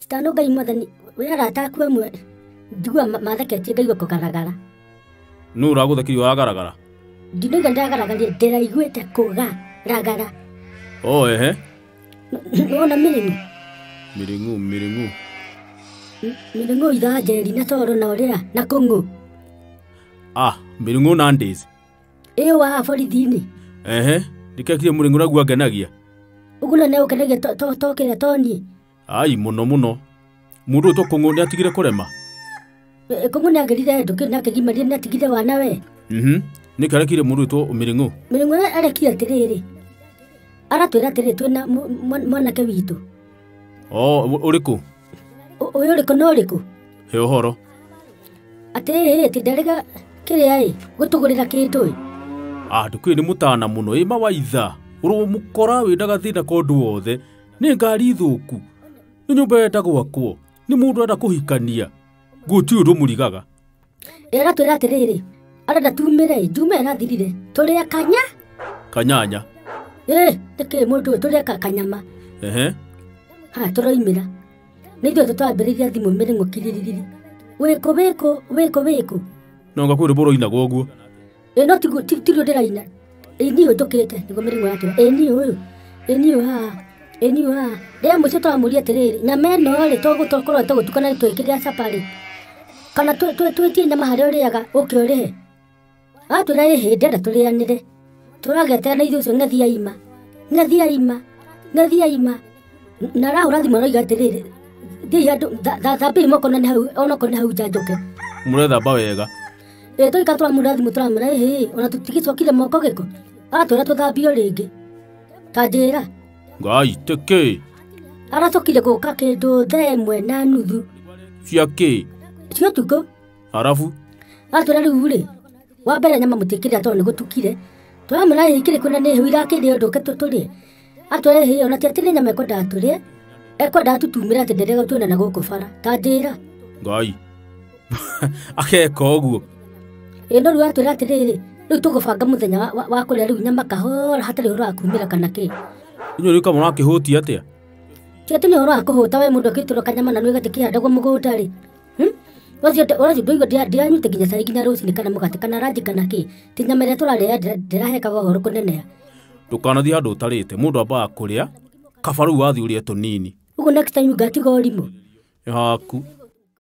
Citano Ngai mwathani we arata aku amwe njigua matheketie ngaigua kũgaragara. Nũ ũragũthekirie ũragaragara? Ndinoiga ndĩragaragaria ndĩraiguĩte kũgaragara. Oh ehe. Nĩwona mĩrĩng'ũ? Mĩrĩng'ũ mĩrĩng'ũ. Mĩrĩng'ũ ithaa njeri na toro na ũrĩa na kũng'ũ. Ah, mĩrĩng'ũ na ndĩzi. Ĩyo wa borithi-inĩ. Ehe, ndĩkekire mũrĩng'ũ naguo angenagia. Ũguo nĩ ũkenagia to kĩrĩa to niĩ. Ai mũno mũno. Mũndũ ũyũ to kũng'ũ nĩ atigire kũrema. Kũng'ũ nĩ agĩrire ndũkĩ na akĩgimaria nĩ atigire wana we. Mhm. Nĩkĩ arekire mũndũ ũyũ to mĩrĩng'ũ? Mĩrĩng'ũ arekire atĩrĩrĩ. Aratwĩra atĩrĩrĩ twĩna mwanake witũ. Oh, ũrĩkũ? Ũyũ ũrĩkũ na ũrĩkũ? He ũhoro. Atĩrĩrĩ atĩ ndarĩga kĩrĩa ĩ gũtũgũrĩra kĩndũ ĩ. Ah, ndũkĩũĩ nĩ mũtana mũno ĩ mawaitha. Ũrũmũkora wĩna gathĩna ka ũndũ wothe. Nĩ ngari thũku. Nĩ nyũmba ĩrenda gwakwo. Nĩ mũndũ arenda kũhikania. Gũtirĩ ũndũ mũrigaga. Aratwĩra atĩrĩrĩ arenda tumĩre ĩ njume ĩrathirire. Tũrĩe kanya? Kanyanya. Ĩ nĩkĩ mũndũ ũyũ tũrĩe kanyama. Ehe. Ha tũroimĩra. Nĩ ithuĩ tũtwambĩrĩria thimũ mĩrĩng'ũ kiririri. Wĩkũ wĩkũ wĩkũ wĩkũ. No nga kwĩ rwĩmbo rũinagwo ũguo. Ĩ no tiguo ndĩraina. Ĩ niĩ ũyũ njũkĩte nĩguo mĩrĩng'ũ yatwĩra. Ĩ niĩ ũyũ. Ĩ niĩ ũyũ haha. Ĩ niĩ ũyũ haha. Rĩa mũico tũramũria atĩrĩrĩ nyama ĩno rĩ tũgũkorwo tũgũtukana twĩkĩrĩra cabarĩ. Kana twĩtie nyama harĩa ũrĩaga ũke ũrĩhe. Atwĩra ĩhĩ ndĩrenda tũrĩanĩre. Tũrageterera na ithuĩ ũcio ng'ethi aima. Ng'ethi aima. Ng'ethi aima. Na arahũra thimũ aroiga atĩrĩrĩ thiĩi handũ thambiai moko na nĩ hau onokorwo nĩ hau nja njũke. Mũrethamba wega. Ĩ tũgĩka tũramũhũrĩra thimũ tũramwĩra ĩhĩ ona tũtigĩcokire moko gĩko. Aratwĩra tũthambio rĩngĩ. Ta njĩra. Ngai tĩkĩ. Aracokire gũka kĩndũ thaa 1:30. Cia kĩ? Cia ũtukũ. Arabu? Atwĩra rĩu rĩ wa mbere nyama mũtikĩrĩa tondũ nĩ gũtukire. Tũramwĩra ĩhĩ ikĩrĩ kwĩna nĩ hĩu irakĩrĩo ndũke tũrĩe. Atwĩra ĩhĩ ona ti atĩ nĩ nyama ekwendaga tũrĩe. Ekwendaga tũtumĩre atĩ nderega tuonana na gũkũ bara. Ta njĩra. Ngai. Akeka ũguo. Ĩ no rĩu atwĩra atĩrĩrĩ rĩu tũgũbanga mũthenya wa kũrĩa rĩu nyama kahora hatarĩ ũhoro wa kumĩra kana kĩ. Inyuĩ rĩu kamũrakĩhũtia atĩa? Ti atĩ nĩ ũhoro wa kũhũta we mũndũ akĩtũra kanyama na nĩ gatĩkĩhandagwo mũgũnda rĩ. Ũcio ndũigua ndiranyuĩte nginya cai nginya rũcinĩ kana mũgate kana ranji kana kĩ. Ti nyama ĩrĩa tũrarĩa ndĩrahekaga ũhoro kũneneha. Ndũkanathiĩ handũ ũtarĩte mũndũ ambaga kũrĩa kaba rĩu wathiĩ ũrĩe tũnini. Ũguo next time ngatiga ũrimũ. Nĩ haku.